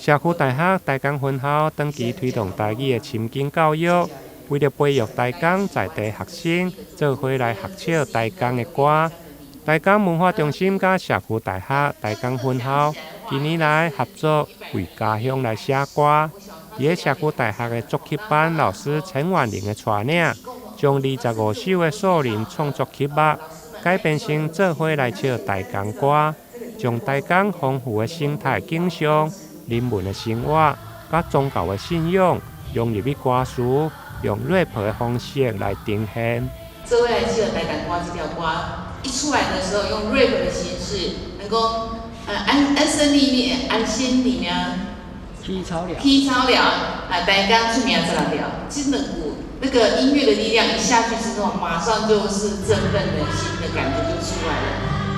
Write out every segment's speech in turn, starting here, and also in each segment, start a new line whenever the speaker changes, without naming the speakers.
社區大學台江分校長期推動台語的深耕教育，為著培育台江在地學生，做伙來學唱台江的歌。台江文化中心佮社區大學台江分校近年來合作，為家鄉來寫歌。佇咧社區大學的作曲班老師陳婉玲的帶領，將25首的素人創作曲目改編成做伙來唱台江歌，將台江豐富的生態景象、人文的生活、佮宗教的信仰融入去歌詞，用 rap 的方式來呈現。
做伙來唱台江歌這條歌一出來的時候，用 rap 的形式，能夠安安身立命、安身立命。
起草了，
起草了，啊，台江出名十六條，這兩句那個音樂的力量一下去之後，馬上就是振奮人心的感覺就出來了。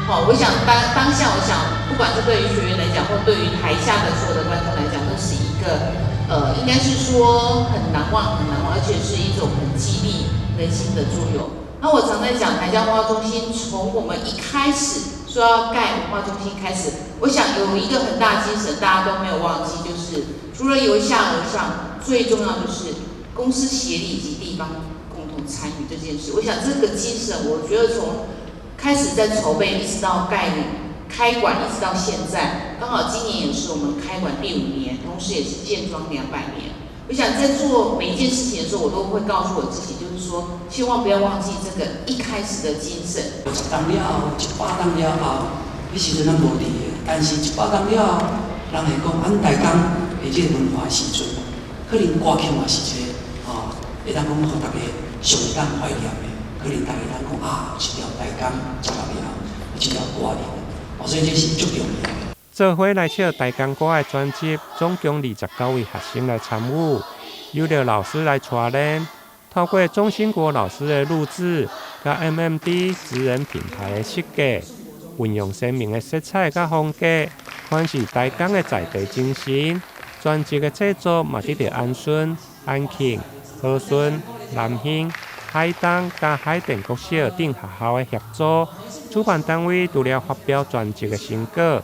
好，我想當當下，我想不管是對於學員來講，或對於台下的所有的觀眾來講，都是一個應該是說很難忘、很難忘，而且是一種很激勵人心的作用。那我常在講，台江文化中心從我們一開始說要蓋文化中心開始，我想有一個很大精神，大家都沒有忘記，就是除了由下而上，最重要就是公私協力以及地方共同參與這件事。我想這個精神，我覺得從開始在籌備，一直到蓋開館，一直到現在，剛好今年也是我們開館第五年，同時也是建莊200年。我想在做每一件事情的時候，我都會告訴我自己，就是說，希望不要忘記這個一開始的精神。
10冬了後，100冬了後，彼時陣咱無佇的，但是100冬了後，人會講，咱台江的這個文化時陣，可能歌曲嘛是一個，吼，會當講予大家上會當懷念的，可能大家當講啊，有一條台江十六條，有一條歌兒，哦，所以這是足重要的。
做伙來唱台江歌的專輯，總共29位學生來參與，由著老師來帶領，透過鍾興國老師的錄製，佮 MMD 職人品牌的設計，運用鮮明的色彩佮風格，展示台江的在地精神。專輯的製作嘛得著安順、安慶、和順、南興、海東佮海淀國小等學校的協助。主辦單位除了發表專輯的成果，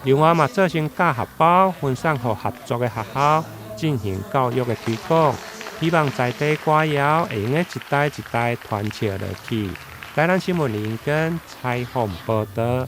另外嘛做成教學包，分送予合作的學校進行教育的推廣，希望在地歌謠會用得一代一代傳承落去。台南新聞林根採訪報導。